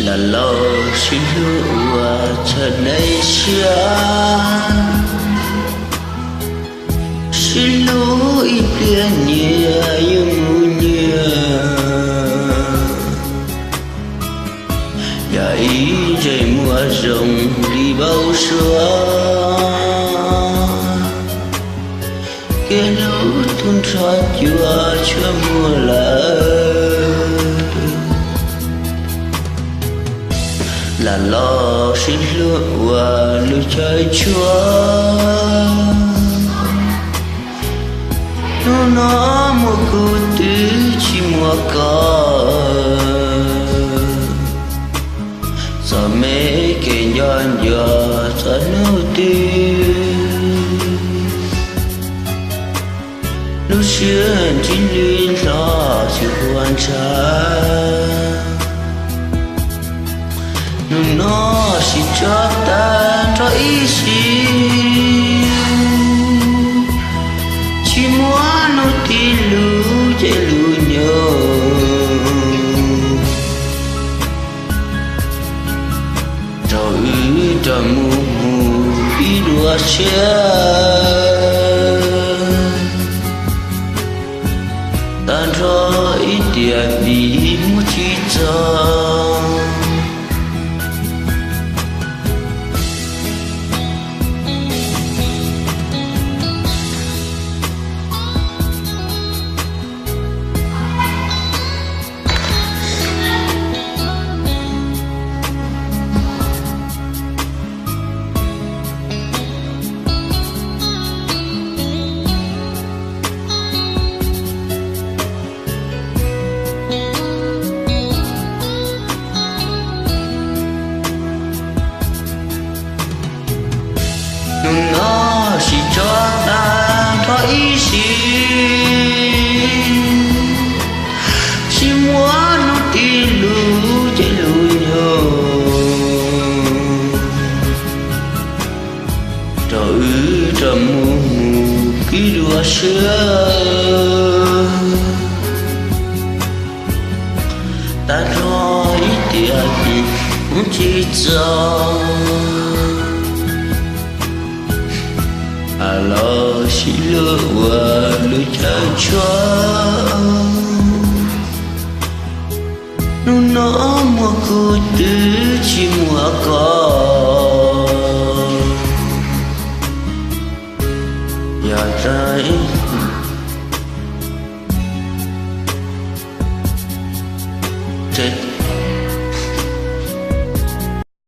Lam los sib hlub ua txhais neej siab, sib hlub ib pliag nyias yuav mus nyias, yam ib ntsais muag zoo li vauv suav, kev hlub tu nrho cua tshuaj muag lawm. Lam los sib hlub ua lub chaw tshuab, hnub no muaj kuv twb tsis muaj koj. Txom me kev nco nco txog hnub twg, lub siab ntsib li hlo tsis huaj ntshav. Hnub no sib tso tag nrho ib sim, tsis muaj hnub tib lub caij lub nyoog, rau wb rov mus mus ib dua siab, tag nrho ib tiam vim muaj tsis txog. Hnub no sib tso tag nrho ib sim, tsis muaj hnub tib lub caij lub nyoog, rau wb rov mus mus ib dua siab, tag nrho ib tiam vim muaj tsis txog. Lam los sib hlub ua lub chaw tshuab, hnub no muaj kuv twb tsis muaj koj.